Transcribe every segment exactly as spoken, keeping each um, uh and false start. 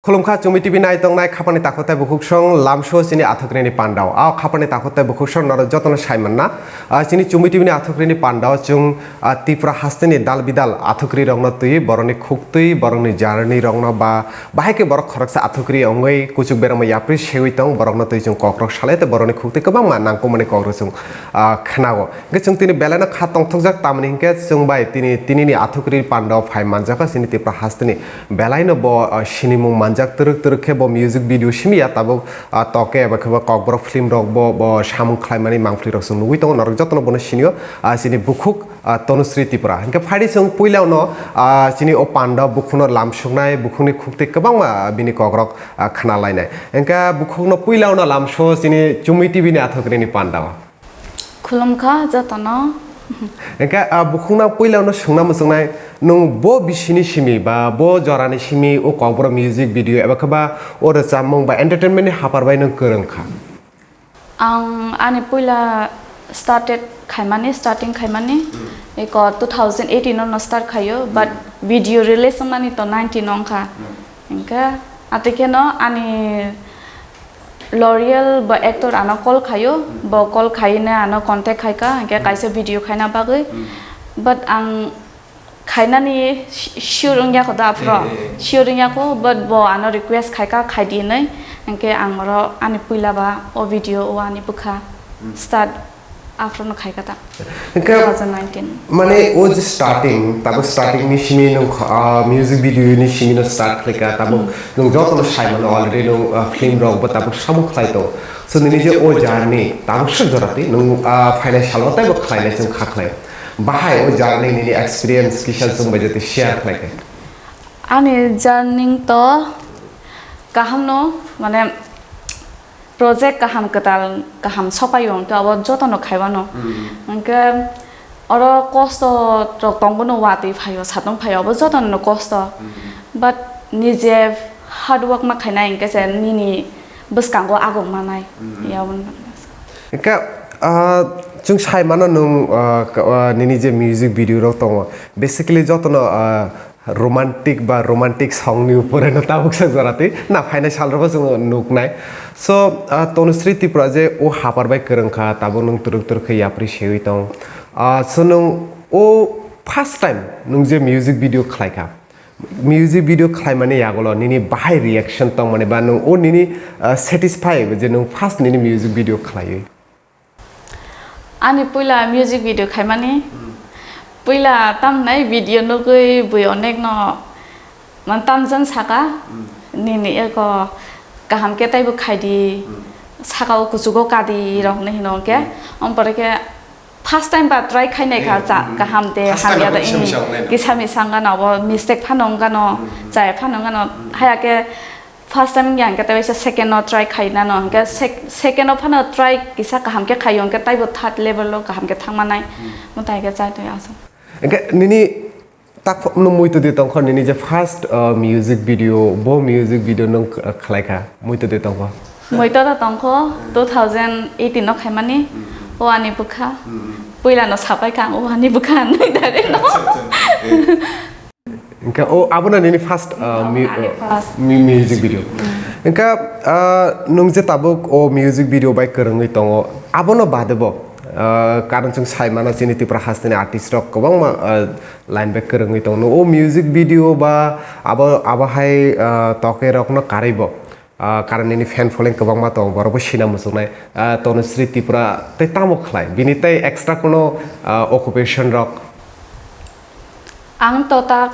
Khulumkha Chumui T V nai tongnai khapani takhuk tei bukhuk song lamso chini athukrini pandao. A khapani takhuk tei bukhuk song norok jotono sai manna. A chini Chumui T V ni athukrini pandao chwng, a, Tripura hasteni dal bidal athukri rokno twi borokni khuktwi borokni journey rokno ba bahai khe borok khoroksa athukri wngwi kuchuk berama yapri sewi tong borokno twi chwng kokrok salai tei borokni khuktwi kwbangma nangkukmani kokrok chwng, a, khnao. Hwnkhe chwng tini belaino kha tongthokjak tamni hwnkhe chwng bai tini, tinini athukri pandao phai manjakha chini Tripura hasteni belaino bo, ah, sinimung manjak twrwk twrwk khe bo music video simi ya tabuk, ah, toke eba khe bo kokborok film rok bo, bo samung khlaimani mangpli rok chwng nugwi tongo norok jotono bono sinio, ah, chini bukhuk, ah, Tanushree Tripura. Hwnkhe phaidi chwng puilano, ah, chini o pandao bukhukno lamsuknai bukhukni khuktwi kwbangma bini kokrok, ah, khna lainai. Hwnkhe bukhukno puilano lamso chini Chumui T V ni athukrini pandao. Khulumkha jotono. Hwnkhe, ah, bukhukno puilano swngna muchungnai, nwng bo bisini simi ba bo jorani simi o kokborok music video eba khe ba o rwchapmung ba entertainment ni hapar bai nwng kwrwng kha? Ang ani puila started khaimani, starting khaimani, eko two thousand eighteen no start khaio, but video release wngmani to nineteen wngkha. Hwnkhe, atwi kheno ani L'Oreal bo actor ano call khaio, bo call khaina ano contact khaika, hwnkhe kaisa video khaina bagwi. But ang khainani sure wngya kho da, aphro sure wngya kho, but bo ano request khaika, khaidi hinwi, hwnkhe ang oro ani puila ba o video o ani bwkha start. Aphuru no khaika ta. Hwnkhe two thousand nineteen. Mane o je starting, tabuk starting ni simi nwng kha-, ah, music video ni simi no start khlaika, tabuk nwng joto no sai mano already nwng, ah, film rok bo tabuk samung khlai to. So nini je o journey tabuk suk jora twi nwng, ah, phainai salo tei bo khlainai chwng kha khlai. Bahai o journey nini experience kisa chwng bai jate share khlai khe. Ani journey to kaham no, mane project kaham kwtal kaham sopaio hwnkhe abo jotono khaiwano. Hwnkhe oro kosto rok tongo no watwi phaio, satung phaio, abo jotono kosto. But nije hard work ma khainai hwnkhe se nini bwskango aguk manai. Yabon. Hwnkhe, ah, chwng sai mano nwng, ah, ka-, ah, nini je music video rok tongo, basically jotono, ah, romantic ba romantic song ni upore no tabuk sa jora twi na phainai sal rok bo chwng nuknai. So, ah, Tanushree Tripura je o hapar bai kwrwng kha, tabuk nwng twrwk twrwk khe yapri sewi tong. Ah, so nwng o first time nwng je music video khlai kha, music video khlai mani yagulo nini bahai reaction tong mani ba nwng o nini, ah, satisfy je nwng first nini music video khlaiwi? Ani puila music video khaimani, puila tamnai video nugwi bui onek no man tamjani saka, nini eko kaham khe taibo khaidi, saka o kuchugo kadi rok hinwi hino hwnkhe, ompore khe first time ba try khainai kha, kaham de hamya de, kisa misa wngkha no, abo mistake phano wngkha no, chaya phano wngkha no, haya khe first time wngya hwnkhe tei waisa second no try khaina no, hwnkhe sec-, second no phano try kisa kaham khe khaio, hwnkhe taibo third level o kaham khe thangmanai. Mwtai khe chai tong aswk. Hwnkhe nini tak phokno muitu di tongkho, nini je first, uh, music video, bo music video nwng, uh, khlai kha, muitu di tongkho? Muitu da tongkho, two thousand eighteen no khaimani, o ani bwkha. Puila no sapai kha ang, o ani bwkha hinwi direct no. Hwnkhe o abono nini first, uh, mu-, uh, mu-, music video. Hwnkhe, uh, nwng je tabuk o music video bai kwrwngwi tongo, abono bade bo, uh, karon chwng sai mano chini Tripura hasteni artist rok kwbangma, uh, line bai kwrwngwi tongo. O music video ba abo, abo hai, uh, toke rokno karwi bo. Ah, karon nini fan following kwbangma tongo, borokbo sina muchungnai. Ah, Tanushree Tripura tei tamo khlai? Bini tei extra kuno, ah, occupation rok? Ang to ta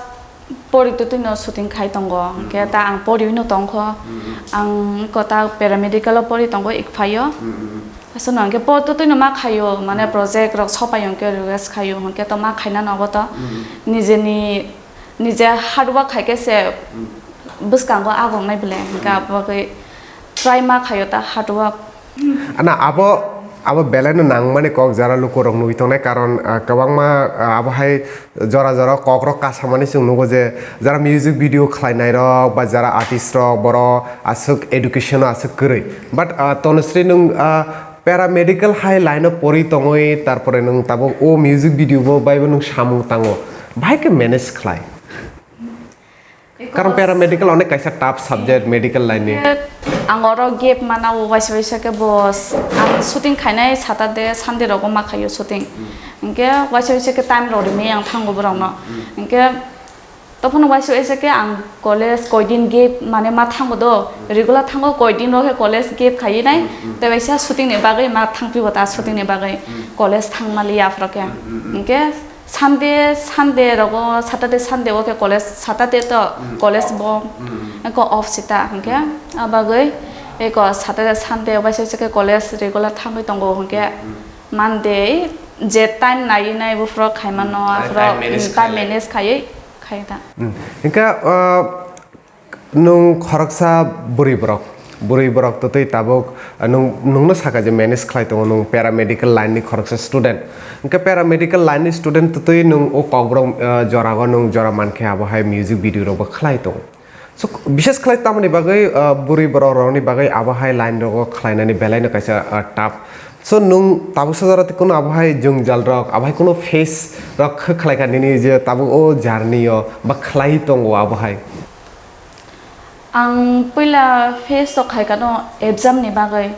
pori twtwi no shooting khai tongo, hwnkhe ta ang poriwi no tongkho. Ang ko ta paramedical o pori tongo, Ikphai o. Aswkno hwnkhe pori twtwi no ma khaio, mane project rok sopaio hwnkhe request khaio, hwnkhe to ma khaina nogo to. Nijeni Nije hard work hai khe se bwskango agongnai bwle, hwnkhe abo bagwi try ma khaio ta hard work. Ana abo, abo belai no nangmani kok jara luku rok nugwi tongnai, karon, ah, kwbangma, ah, abo hai jora jora kok rok kasamani chwng nugo je jara music video khlainai rok ba jara artist rok borok aswk education o aswk kwrwi, but, ah, Tanushree nwng, ah, paramedical hai line o pori tongwi, tarpore nwng tabuk o music video bo bai bo nwng samung tango, bahai khe manage khlai? Karon paramedical onek kaisa tough subject medical line ni. Ang oro gap mana o waisa waisa khe bo s-, ang shooting khainai Saturday, Sunday rogo ma khaio shooting. Hinkhe waisa waisa khe time rw rimi ang thango borokno. Hinkhe tophano waisa waisa khe ang college koidin gap mane ma thango do, regular thango koidin rok khe college gap khaiwi nai, tei waisa shooting ni bagwi ma thangphi bo ta shooting ni bagwi college thangmaliya aphuru khe. Hinkhe Sunday, Sunday rogo, Saturday, Sunday o khe college, Saturday to college bo eko off sita hinkhe, abagwi eko Saturday, Sunday o waisa waisa khe college regular thangwi tongo hinkhe Monday je time naiwi nai buphuru khaimano, time aphuru manage time khainai. Manage khaiwi khai ta. Hmm. Hinkhe, uh, Nwng khoroksa bwrwi borok, bwrwi borok twtwi tabuk, ah, nwng, nwngno sakha je manage khlai tongo, nwng paramedical line ni khoroksa student. Hinkhe paramedical line ni student twtwi nwng o kokborok, ah, jorao nwng jora mankhe abo hai music video rokbo khlai tongo. So, bishes khlai tamoni bagwi, ah, bwrwi borok rokni bagwi abo hai line rogo khlainani belai no kaisa, ah, tough. So, nwng tabuksa jora tei kuno abo hai jwngjal rok, abo hai kuno face rok khe khlai kha nini je tabuk o journey o ba khlai tongo abo hai? Ang puila face rok hai kano exam ni bagwi.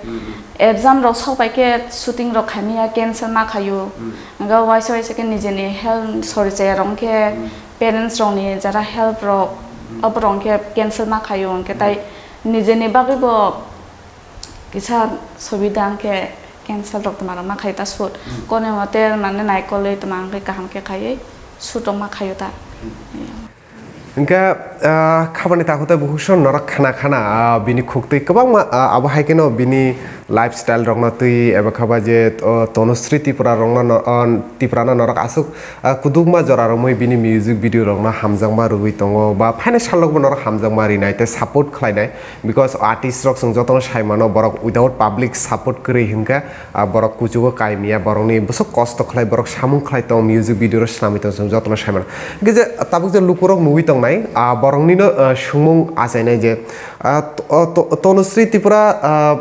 Exam rok sok pai khe shooting rok khaimya cancel ma khaio. Hwnkhe waisa waisa khe nijeni health sori chaya rok khe parents rok ni jara help rok oborok khe cancel ma khaio. Hwnkhe tai nijeni bagwi bo kisa subida hwnkhe cancel rok tongma rok ma khai ta shoot. Kone mote mane naikolwi tongma hwnkhe kaham khe khaiwi shoot rok ma khaio ta. Hingke, ah, khabani takhuk tei bukhuk song norok khna khna, ah, bini khuktwi kwbangma, ah, abo hai kheno bini lifestyle rokno twi eba khaba je, oh, Tanushree Tripura rokno no, oh, Tripura no norok aswk, ah, kudukma jora romwi bini music video rokno hamjakma rwui tongo ba phainai salrokbo norok hamjakma rinai tei support khlainai, because artist rok chwng jotono sai mano borok without public support kwrwi hingke, ah, borok kuchugo kaimiya, borokni bwswk kosto khlai, borok samung khlai tong, music video rok swnamwi tong, chwng jotono sai mano. Hingke je tabuk je lukurok nugui tongnai, ah, boroknino, ah, sumung achainai je, ah, to-, to-, Tanushree Tripura, ah,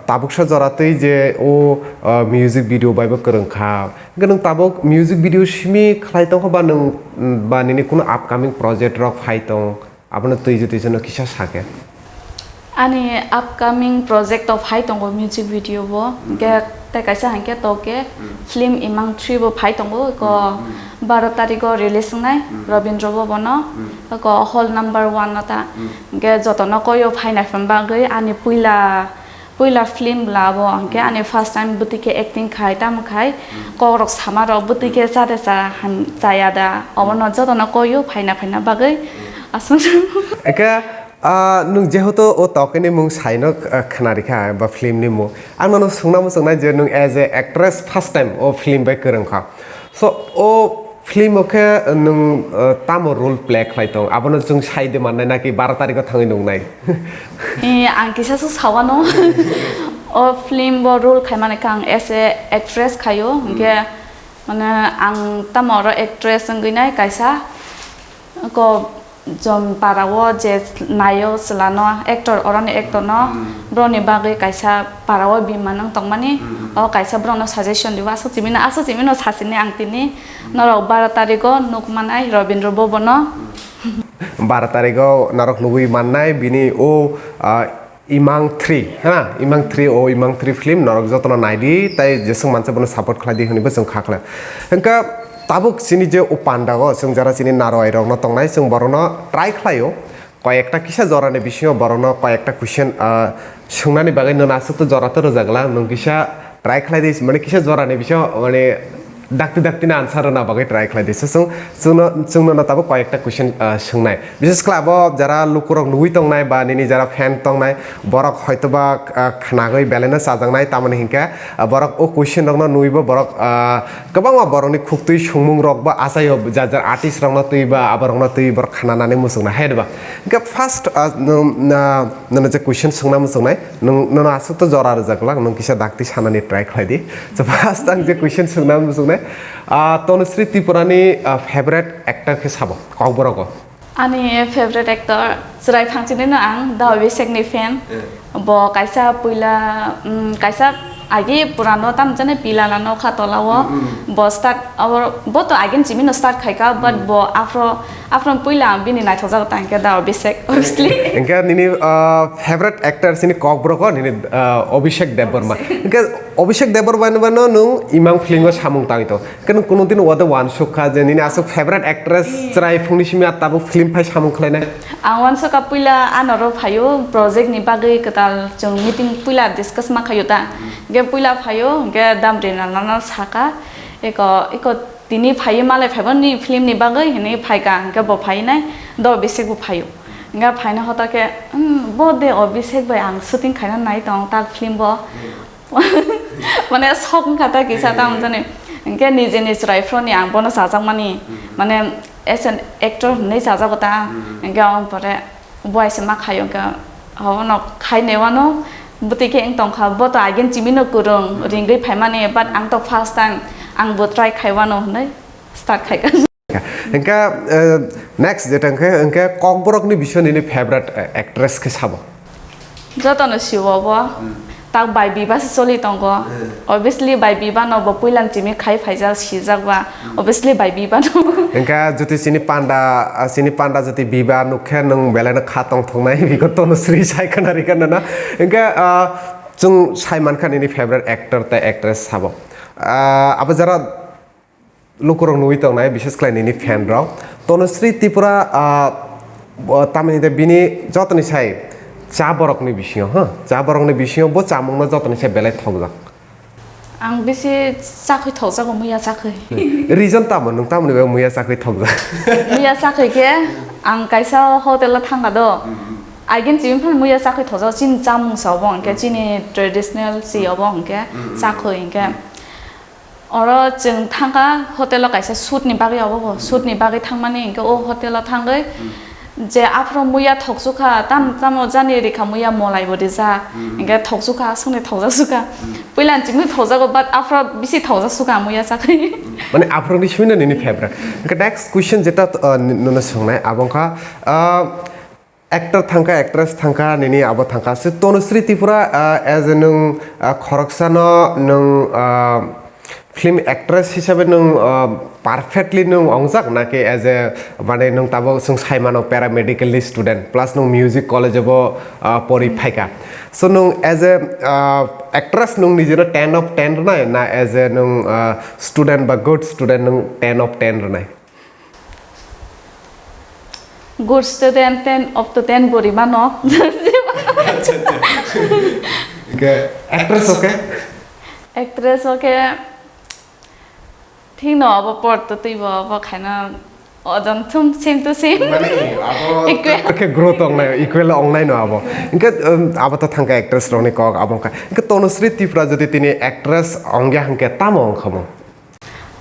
tabuksa jora twi je o, ah, music video baibo kwrwng kha. Hingke nwng tabuk music video simi khlai tongkha ba nwng, mm, ba nini kuno upcoming project rok phai tong? Abono twi je twi sano kisa sakhe. Ani upcoming project o phai tongo music video bo. Hingke tei kaisa hingke to ke film Imang three bo phai tongo. Ko baro tarikh o release wngnai Robindra Bhavan o. Ko hall number one no ta. Hingke jotono koi o phainai phano bagwi ani puila Puila film bwla abo, hwnkhe ani first time bwtwi khe acting khai, tamo khai, kokrok sama rok bwtwi khe chade cha han chaya da, obono jotono koiyo phaina phaina bagwi aswk. Eke, ah, nwng jehetu o tokeni mung saino, ah, khna rikha ba film ni mung, ang nono swngna muchungnai je nwng as a actress first time o film bai kwrwng kha, so o film o khe nwng, ah, tamo role play khlai tong, abono chwng sai de mannai naki baro tarikh o thangwi nungnai? Eh, ang kisa swk sawano. O film bo role khaimani khe ang as a actress khaio, hwnkhe mane ang tamo oro actress wngwi nai kaisa. Ko jom para o je naio chwla no, actor, oroni actor no, broni bagwi kaisa para o bima nang tongmani, o kaisa brok no suggestion dibo, aswk chimino, aswk chimino sasini ang tini, norok baro tarikh o nukmanai Robindra Bhavan o. Baro tarikh o norok nugwi mannai bini o, ah, Imang three, ha, Imang three, o Imang three film norok jotono naidi, tei jeswk mansa bono support khlaidi hwnwi bo chwng kha khlai. Hwnkhe tabuk chini je o panda o chwng jara chini narwai rokno tongnai, chwng borokno try khlaio, koi ekta kisa jorani bisingo borokno koi ekta question, ah, swngnani bagwi nwng aswk to jora to rwjak lang, nwng kisa try khlai di, mane kisa jorani bisingo mane dakti dakti no answer rwna bagwi try khlai di. So, chwng, chwngno, chwngno no tabuk koi ekta question, ah, swngnai. Bishes khlai abo jara lukurok nugwi tongnai ba nini jara fan tongnai, borok hoitoba, ah, khnagwi belai no chajaknai, tamoni hinkhe, ah, borok o question rokno nugwibo borok, ah, kwbangma borokni khuktwi sungmung rokbo achaio, jar jar artist rokno twi ba aborokno twi borok khnanani muchungnai, hai ba? Hinkhe first, ah, nwng, ah, nono je question swngna muchungnai, nwng, nono aswk to jora rwjak lang, nwng kisa dakti sanani try khlai di. So, first ang je question swngna muchungnai, ah, Tanushree Tripurani, ah, favorite actor khe sabo, kokborok o? Ani favorite actor Chwrai Phangchini no ang, Da Abhishek ni fan. Eh. Bo kaisa puila, mm, kaisa Agi purano tam jani pila na nokha tola o. Mm, mm. Bo start, abo, bo to agin chimino start khaika, but Mm. bo afro, afro puila ang bini naithok jago tang khe da Abhishek, obviously. Engkhe nini, ah, favorite actor sini kokborok o nini, ah, Abhishek Debbarma. Abhishek. Engkhe Abhishek Debbarma no, no nung imang film o samung tangwi to. Khe nung kuno din wada wansuk kha je nini aswk favorite actress Mm. chwrai phungni simi a tabuk film phai samung khlainai? Ang wansuk kha puila anoro phaio project ni bagwi kwtal chwng meeting puila discuss ma khaio ta. Mm. Hingke puila phaio, hingke damri nana no saka, eko, eko tini phaiwi malai phaibo ni film ni bagwi hinwi phaika, hingke bo phainai, do Abhishek bo phaio. Hingke phaina hoto khe, "Hmm, bo de Abhishek bai ang shooting khaina nai tong tak film bo." Mane sok wngkha ta kisa ta wngjakni. Hingke nijeni chwrai phro ni ang bono chajakmani, mane as an actor hinwi chajago ta, hingke ang pore Bo aise ma khaio khe, obono khainai wano bwtwi khe wng tongkha, bo to agin chimino kwrwng, ringwi phaimani, but ang to first time, ang bo try khai wano hwnwi start khaikha. Hingkhe, eh, next jeta hingkhe, hingkhe kokborokni bisingo nini favorite, eh, actress khe sabo? Jotono siwo bo. Hmm. Tak bai biba se choli tongo. Hmm. Obviously bai biba no bo puilan chimi khai phaijak sijak ba. Hmm. Obviously bai biba no. Engka joti sini panda, ah, sini panda joti biba nukhe nung belai no kha tong thongnai biko tono sri sai khana ri khana na. Engka, ah, chung sai mankha nini favorite actor tei actress sabo. Ah, abo jara lukurok nugwi tongnai, bises khlai nini fan rok. Tonosri Tripura, ah, bo, tamni de bini jotoni sai cha borokni bisingo, ha? Cha borokni bisingo bo chamungno jotoni sai belai thokjak. Ang bisi chakhwi thokjago, muya chakhwi. Reason tamo, nung tamoni bai muya chakhwi thokjak? Muya chakhwi khe ang kaisa hotel o thangkha do. Agin chini phano muya chakhwi thokjago, chini chamung sa obo hwnkhe, chini traditional si obo hwnkhe, chakhwi hwnkhe. Oro chwng thangkha hotel o kaisa shoot ni bagwi, obo bo shoot ni bagwi thangmani, hinkhe o hotel o thangwi je aphuru muya thoksukkha, tam tamo jani rikha muya molai bo rijak, hinkhe thoksukkha, aswkni thokjaksukha. Puila chini thokjago, but aphuru bisi thokjaksukha muya chakhe. Mane aphuru ni simi no nini favorite. Hinkhe next question jeta, uh, ni-, nono swngnai, abo wngkha, uh, Actor thangkha, actress thangkha, nini abo thangkha. Se Tonosri Tripura, ah, as a nung, ah, khoroksano nung, ah, film actress hisabe nung, ah, perfectly nung ongjak naki as a, mane nung tabok sung saimano paramedical ni student plus nung music college bo, ah, pori phaika. So nung as a, ah, actress nung nijino ten of ten rwnai na as a nung, ah, student ba good student nung ten of ten rwnai? Good student, ten of the ten bo rima no. Hingke actress o khe? Actress o khe thik no abo por to twi bo abo khaina ojon thum same to same. Mane abo equal. Khe growth ongnai, equal ongnai no abo. Hingke, um, abo to thangkha actress rokni kok abo wngkha. Hingke Tonosri Tripura jodi tini actress ongya hingke tamo wngkha mo?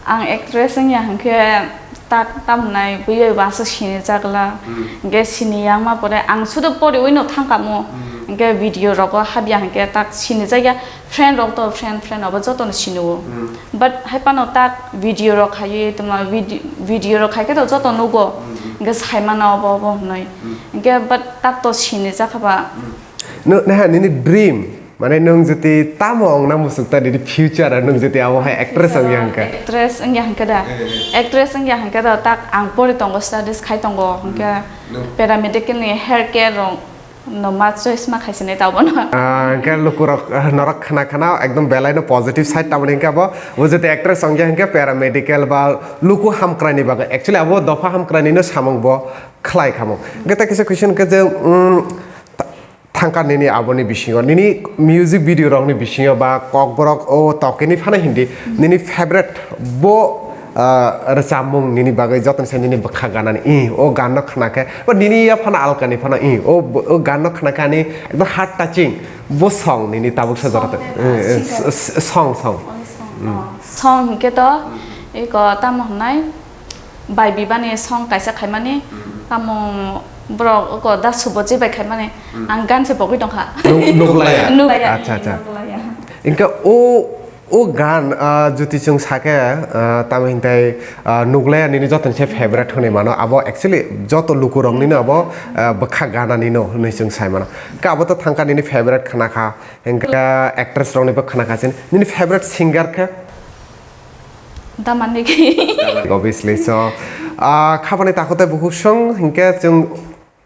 Ang actress wngya hwnkhe tak tamnai bui bai bo aswk sinijakla. Hmm. Hwnkhe sini yangma pore ang sudo poriwi no thangkamo. Hmm. Hwnkhe video rogo habya hwnkhe tak sinijakya, friend rok to friend, friend obo jotono sinio. Hmm. But hai phano tak video rok khaiwi tongma vide-, video rok khaikhe to joto nugo. Hmm. Hwnkhe saimano obo obo hwnwi. Hmm. Hwnkhe but tak to sinijakha ba. Hmm. No, naha nini dream, mane nwng jeti tamo wngna musukta nini future, nwng jeti abo hai actress wngya hwnkhe? Actress wngya hwnkhe da? Eh. Actress wngya hwnkhe da, tak ang pori tongo, studies khai tongo, hwnkhe hmm, nwng paramedical ni hair care rok no ma choice ma khaisini ta bono. Ah, hwnkhe lukurok, ah, norok khna khna ekdom belai no positive side tamoni hwnkhe abo, bo jeti actress wngya hwnkhe paramedical ba luku hamkrai ni bagwi. Actually abo dopha hamkrai ni no samung bo khlai khamung. Hwnkhe ta kisa question khe je, mm, ta-, Thangkha nini aboni bisingo, nini music video rokni bisingo ba kokborok o tokeni phano hindi, nini favorite bo, ah, rwchapmung nini bagwi jotoni sai nini bwkha ganani, ih, o ganno khna khe, ba nini ya phano alkani phano, ih, o, o ganno khna khe ani ekdom heart touching, bo song nini tabuk sa jora. Song de, eh, eh, singer. S-, s-, song, song. Only song. Mm. Oh. Song hinkhe to, iko tamo hwnai, Bai bibani song kaisa khaimani, hmm, tamo borok oko da Subhajit bai khaimani, hmm, ang gan se pogwi tongkha. Nuk-, nuklaya? Nuklaya. Acha, acha. Nuklaya. Hingke o O gan, ah, juti chwng sake, ah, tamo hintai, ah, nuglaya nini joto ni se favorite hwnwi mano. Abo actually joto lukurok nino abo, ah, bwkha gana nino hwnwi chwng sai mano. Ka abo to thangka nini favorite khna kha, hingke actress rokni bo khna kha sin. Nini favorite singer khe? Damaniki. Obviously, so, ah, khabani takhuk tei bukhuk song hingke chwng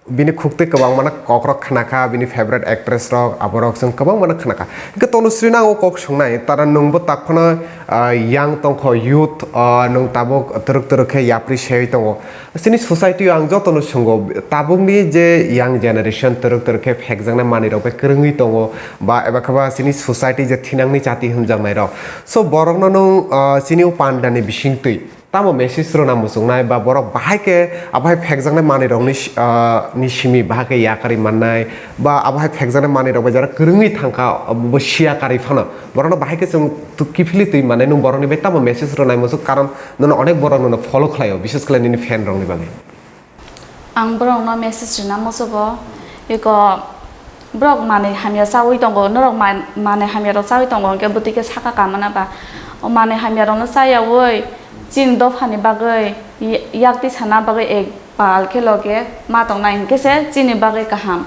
bini khuktwi kwbangmano kokrok khna kha, bini favorite actress rok, aborok chwng kwbangmano khna kha. Hingke Tanushrino ang o kok songnai, tara nwngbo tak phano, ah, young tongkho, youth, ah, nwng tabuk twrwk twrwk khe yapri seywi tongo. Chini society o ang jotono swngo, tabukni je young generation twrwk twrwk khe phekjaknai manwirok bai kwrwngwi tongo, ba eba khe ba chini society je thinangni chati hwnjaknairok. So borokno nwng, ah, chini o pandani bisingtwi tamo message rwna muchungnai ba borok bahai khe abo hai phekjaknai manwirokni si-, ah, ni simi bahai khe yakarwi mannai ba abo hai phekjaknai manwirok bai jara kwrwngwi thangkha, abo bo siya karwi phano borokno bahai khe chwng tu-, kiphilwi twi mannai, nwng borokni bai tamo message rwnai muchung, karon nono onek borok nono follow khlaio, bises khlai nini fan rokni bagwi. Ang borokno message rwna muchugo, eko borok manwi hamya chaui tongo, norok man-, manwi hamyarok chaui tongo, hwnkhe bwtwi khe saka kamana ba? O manwi hamyarokno chayaui chini dophani bagwi y-, yak tisana bagwi ek pal khe loge ma tongnai, hwnkhe se chini bagwi kaham.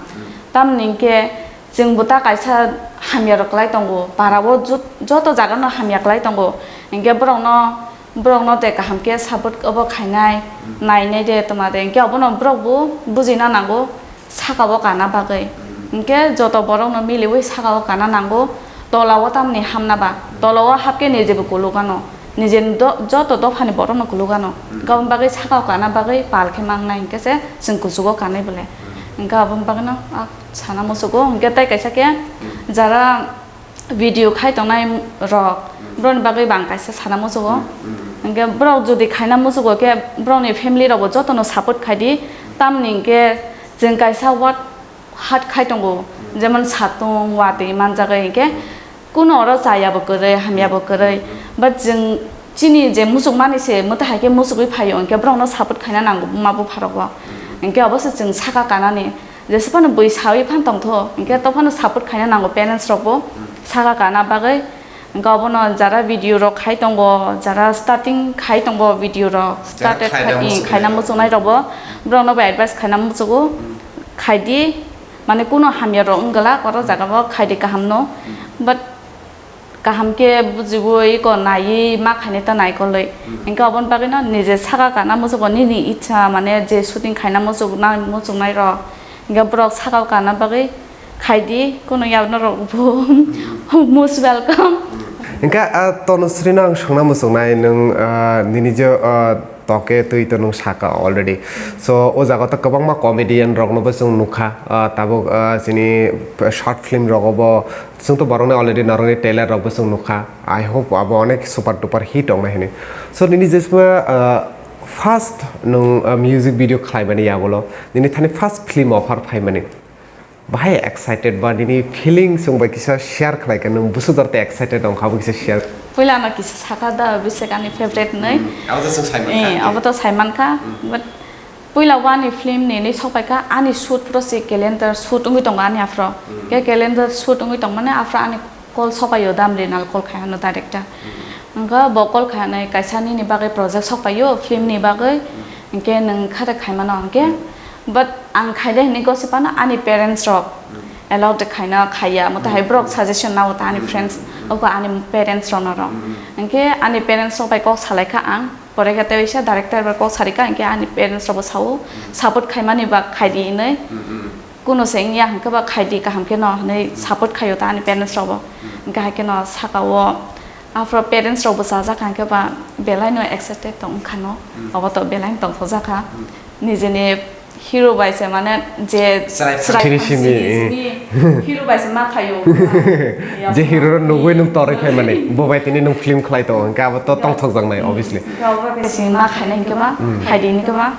Tamni hwnkhe chwngbo ta kaisa hamyarok klai tongo, para o jot-, joto jagano hamya klai tongo, hwnkhe borokno Borokno de kaham khe support obo khainai, nainai de, tongma de. Hwnkhe obono borok bo bujina nango, saka o kana bagwi. Hwnkhe joto borokno miliui saka o kana nango, tola o tamni hamna ba. Tola o hap khe nije bo kuluk ano, nije do-, joto dophani borokno kuluk ano. Hwnkhe aboni bagwi saka o kana bagwi pal khe mangnai hwnkhe se chwng kuchugo kanai bole. Hwnkhe aboni bagwino ah sana muchugo. Hwnkhe tei kaisa khe jara video khai tongnai rok, borokni bagwi bo ang kaisa sana muchugo. Hwnkhe borok jodi khaina muchugo khe borokni family rokbo jotono support khai di. Tamni hwnkhe chwng kaisa work hard khai tongo, jemon satung, watwi manjagwi, hwnkhe kuno oro chayabo kwrwi, hamyabo kwrwi. But chwng chini je muchukmani se mwtai hai khe muchugwi phaio, hwnkhe borokno support khaina nango buma bupharogo. Hwnkhe obo se chwng saka kanani. Jesa phano bui saui phan tongtho, hwnkhe to phano support khaina nango parents rokbo, saka kana bagwi. Hwnkhe obono jara video rok khai tongo, jara starting khai tongo video rok, started khaina muchungnai rokbo, borokno bo advice khaina muchugo, khai di, mane kuno hamya rok wng glak oro jaga o khai di kaham no, but kaham khe bujiui eko naiui ma khainai ta naikolwi. Hwnkhe oboni bagwino nije saka kana muchugo nini icha, mane je shooting khaina muchuk-, na muchungnai rok. Hwnkhe borok saka o kana bagwi khai di, kuno ya norok bo most welcome. Hwnkhe, ah, Tanushrino ang swngna muchungnai, nwng, ah, nini je, ah, toke twi to nwng saka already. So, o jaga to kwbangma comedian rokno bo chwng nukha. Ah, tabuk, ah, chini short film rogo bo chwng to borokni already norokni trailer rok bo chwng nukha. I hope abo onek super duper hit wngnai hinwi. So, nini jesma, ah, first nwng, ah, music video khlaimani yagulo, nini thani first film offer phaimani. Bahai excited ba nini feelings wng bai kisa share khlai kha, nwng busu dor tei excited wng kha, abo kisa share. Puila no kisa saka da, bisek ani favorite nai. Hmm, abo to chwng sai mankha. Eh, abo to sai mankha, hmm, but puila o ani film ni nai sok pai kha, ani shoot puro se calendar shoot wngwi tongo ani afro. Hmm. Khe calendar shoot wngwi tongmani afro ani call sok pai o, Damri Nal call khai ano director. Hmm. Wngkha bo call khai anai kaisa nini bagwi project sok pai o, film ni bagwi. Hmm. Hwnkhe nwng kha de khai mano hwnkhe. Hmm. But ang khaide hinwi gosi phano ani parents rok allow de khaina khaiya, omo tei hai borok suggestion nao ta ani friends, oko ani parents rok no rok. Hwnkhe ani parents rok bai kok salai kha ang, pore khe tei waisa director bai kok sari kha, hwnkhe ani parents rok bo sao, support khaimani ba khai di hinwi. Kuno se wngya hwnkhe ba khai di kaham khe no hinwi support khaio ta ani parents rok bo. Hwnkhe hai khe no saka o Aphuru parents rok bo chajak kha, hwnkhe ba belai no excited tong wngkha no. Hmm. Obo to belai no tongthokjak kha. Hmm. Nijini hero bai se, mane, je chwrai chwrai phan simi, simi, eh, simi hero bai se ma khaio. Je hero rok nugwi nung torwi phai mani, bo bai tini nung film khlai tongo, hwnkhe abo to tongthokjaknai, obviously. Hwnkhe obo bai se ma khainai hwnkhe ba, hmm, khai di hwnkhe ba.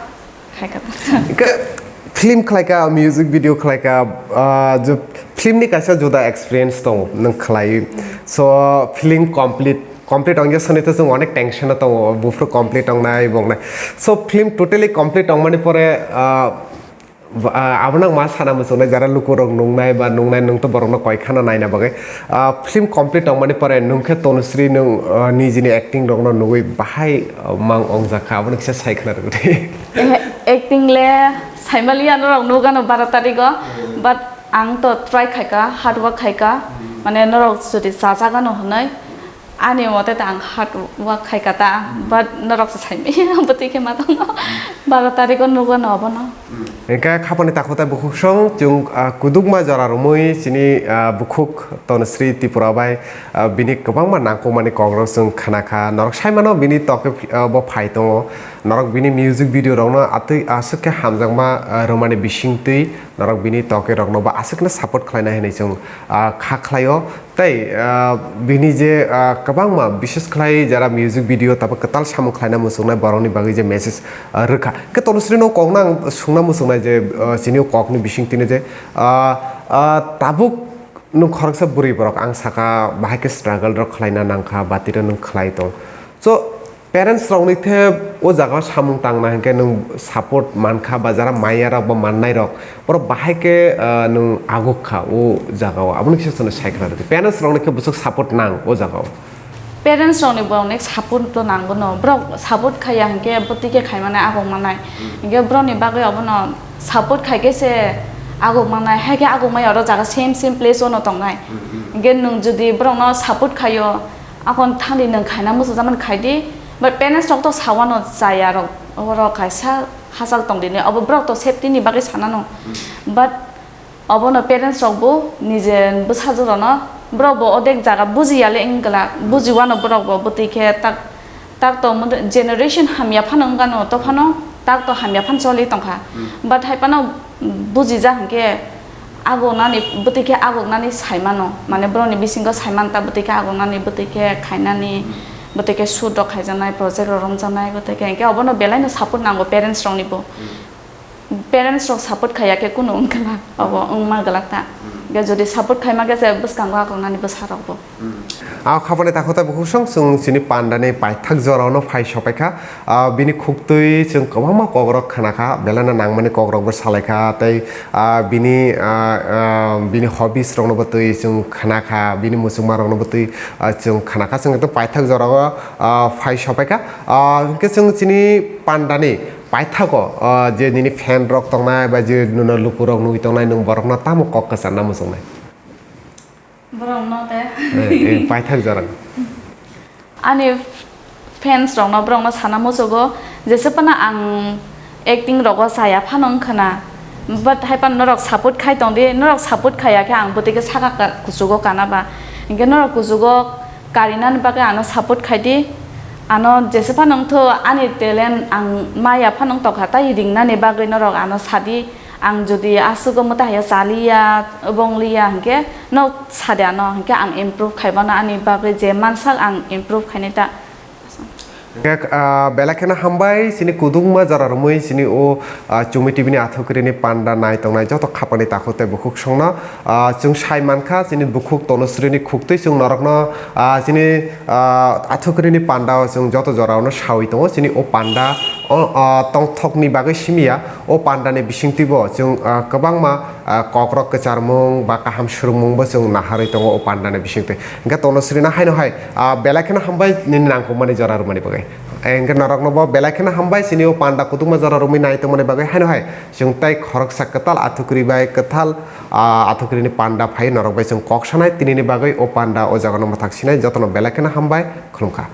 Khaika. Ka-, film khlaika, music video khlaika, ah, je film ni kaisa juda experience tongo, nwng khlaiwi. So, film complete, complete ongya soni to chwng onek tension o tongo, buphuru complete ongnai, bongnai. So, film totally complete ongmani pore, ah, Ba, ah, abono ang ma sana muchungnai, jara lukurok nungnai ba nungnai, nwng to borokno koi khana naina bagwi. Ah, film complete tongmani pore nwng khe Tanusri nwng, ah, nijini acting rokno nugwi bahai, ah, mang ongjakha, abono kisa sai khna rwgwi. Eh, acting le saimaliya norok nugano baro tarigo, but ang to try khaika, hard work khaika, mane norok jodi chajagano hwnwi, ani mote ta ang hard work khaika ta, but norok se saimaliya, bwtwi khe ma tongo, baro tarigo nugano abono. Hingkhe khapani takhuk tai bukhuk song chwng, ah, kudukma jora romwi chini, ah, bukhuk Tanusri Tripura bai, ah, bini kwbangma nangkukmani kokrok chwng khna kha. Norok sai mano bini toke, ah, bo phai tongo. Norok bini music video rokno atwi aswk khe hamjakma, ah, rwmani bisingtwi norok bini toke rokno bo aswk khe support khlainai hinwi chwng, ah, kha khlaio. Tei, ah, bini je, ah, kwbangma, bises khlai jara music video tabuk kwtal samung khlaina muchungnai borokni bagwi je message, ah, rwkha. Khe Tanusrino kokno ang sungna muchungnai je, ah, chini o kokni bisingtwino je, ah, ah, tabuk nwng khoroksa bwrwi borok, ang saka bahai khe struggle rok khlaina nangkha, batiro nwng khlai tong. So, parents rokni the o jaga o samung tangna hinkhe nwng support mankha ba jara maya rok ba mannai rok, borok bahai khe, ah, nwng aguk kha o jaga o, aboni kisa chwngno sai khna rwdi. Parents rokni khe bwswk support nang o jaga o? Parents rokni borokni support to nango no, borok support khaiya hinkhe bwtwi khe khai manai, aguk manai. Hinkhe borokni bagwi abono support khai khe se aguk manai, hai khe aguk maya oro jaga same same place o no tongnai. Hinkhe nwng jodi borokno support khaio, akon thani nwng khaina muchungjakmani khai di, but parents rok to sawano chaya rok, oro kaisa hachal tong dini, obo borok to safety ni bagwi sanano, but obono parents rok bo nije bwsajwk rokno, borok bo odek jaga bujiya le wng glak, bujiwano borok bo bwtwi khe tak, tak to generation hamya phano wng gano, to phano tak to hamya phano choli tongkha, but hai phano bujijak hinkhe aguknani bwtwi khe aguknani saimano, mane borokni bisingo saimanta bwtwi khe aguknani, bwtwi khe khainani, bwtwi khe shoot rok khaijaknai, project rok romjaknai, bwtwi khe hinkhe obono belaino support nango parents rokni bo. Parents rok support khaiya khe kunu wng glak, obo wngma glak ta. Hinkhe jodi support khaima khe se bwskango aguknani bwsa rok bo. A khabani takhuk tai bukhuk song chwng chini pandani paithak jorao no phai sopai kha. Ah, bini khuktwi chwng kwbangma kokrok khna kha, belai no nangmani kokrok bo salai kha, tei, ah, bini, ah, ah, bini hobbies rokno bo twi chwng khna kha, bini muchungma rokno bo twi, ah, chwng khna kha. Chwng ekdom paithak jorao, ah, phai sopai kha. Ah, hinkhe chwng chini pandani paithago, ah, je nini fan rok tongnai ba je nono lukurok nugwi tongnai, nwng borokno tamo kok kwcharna muchungnai? Borokno te. Eh, eh, paithak jorang. Ani fans rokno, borokno sana muchugo, jese phano ang acting rogo chaya phano wngkha na, but hai phano norok support khai tong di, norok support khaiya khe ang bwtwi khe saka ka-, kuchugo kana ba, hinkhe norok kuchugo karinani bagwi ano support khai di, ano jese phano wngthu ani talent ang maya phano wngtokha, tai ringnani bagwi norok ano sadi. Ang jodi aswk o mwtai hai chaliya, bongliya hinkhe no sadi ano, hinkhe ang improve khaibano ani bagwi je mansak ang improve khainai ta. Khe, ah, belai kheno hambai, chini kudungma jora romwi chini o, ah, Chumi T V ni athukrini panda nai tongnai joto khapani takhuk tei bukhuk songno, ah, chwng sai mankha, chini bukhuk Tanusrini khuktwi chwng norokno, ah, chini, ah, athukrini panda o chwng joto jorao no sawi tongo, chini o panda o, ah, tongthokni bagwi simiya. O pandani bisingtwibo chwng, ah, kwbangma, ah, kokrok kwcharmung ba kaham swrwngmungbo chwng naharwi tongo o pandani bisingtwi. Hinkhe Tanusrino haino hai, ah, belai kheno hambai nini nangkukmani jora rwmani bagwi. Eh, hinkhe noroknobo belai kheno hambai chini o panda kudukma jora rwmwi nai tongmani bagwi haino hai chwng tei khoroksa kwtal athukri bai kwthal, ah, athukrini panda phai norok bai chwng kok sanai tinini bagwi o panda o jagano mwthak sinai jotono belai kheno hambai khulumkha.